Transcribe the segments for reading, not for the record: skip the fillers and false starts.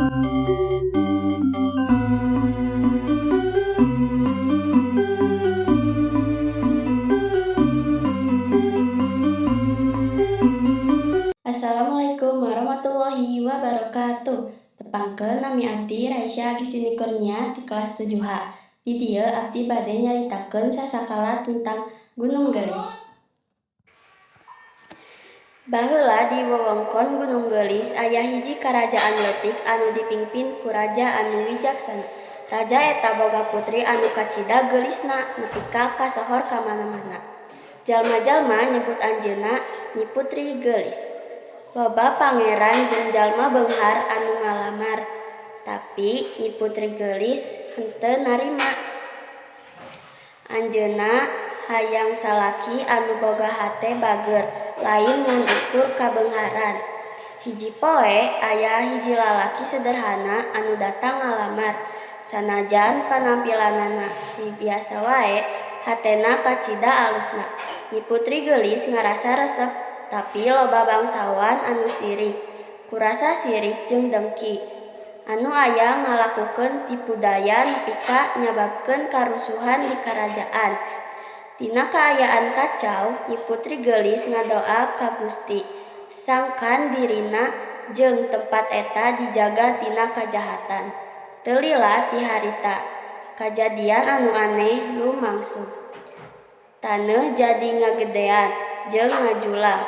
Assalamualaikum warahmatullahi wabarakatuh. Tepangkeun, nami abdi Raisya Agistini Kurnia ti kelas 7H. Di dieu abdi bade nyaritakeun sasakala tentang Gunung Geulis. Baheula di wewengkon Gunung Geulis aya hiji karajaan leutik anu dipingpin ku raja anu wijaksana. Raja eta boga putri anu kacida geulisna nepi ka kasohor kamana-mana. Jalma-jalma nyebut anjeunna Nyi Putri Geulis. Loba pangeran jeung jalma beunghar anu ngalamar, tapi Nyi Putri Geulis henteu narima. Anjeunna hayang salaki anu boga hate bageur, lain ngan ukur kabeungharan. Hiji poe aya hiji lalaki sederhana anu datang ngalamar. Sanajan panampilanana si biasa wae, hatena kacida alusna. Nyi Putri Geulis ngarasa resep, tapi loba bangsawan anu sirik. Ku rasa sirik jeung dengki, anu aya ngalakukeun tipu daya nepi ka nyababkeun karusuhan di karajaan. Dina kaayaan kacau, Nyi Putri Geulis ngadoa ka Gusti, sangkan dirina jeung tempat eta dijaga tina kajahatan. Teu lila ti harita, kajadian anu aneh lumangsung. Taneuh jadi ngagedean jeung ngajulang,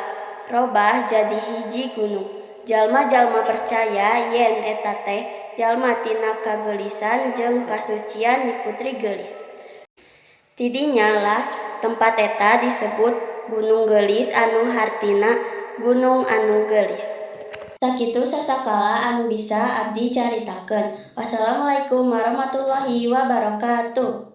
robah jadi hiji gunung. Jalma-jalma percaya yen eta teh jalma tina kageulisan jeung kasucian Nyi Putri Geulis. Ti dinya lah tempat eta disebut Gunung Geulis anu hartina gunung anu geulis. Sakitu sasakala anu bisa abdi caritakeun. Wassalamualaikum warahmatullahi wabarakatuh.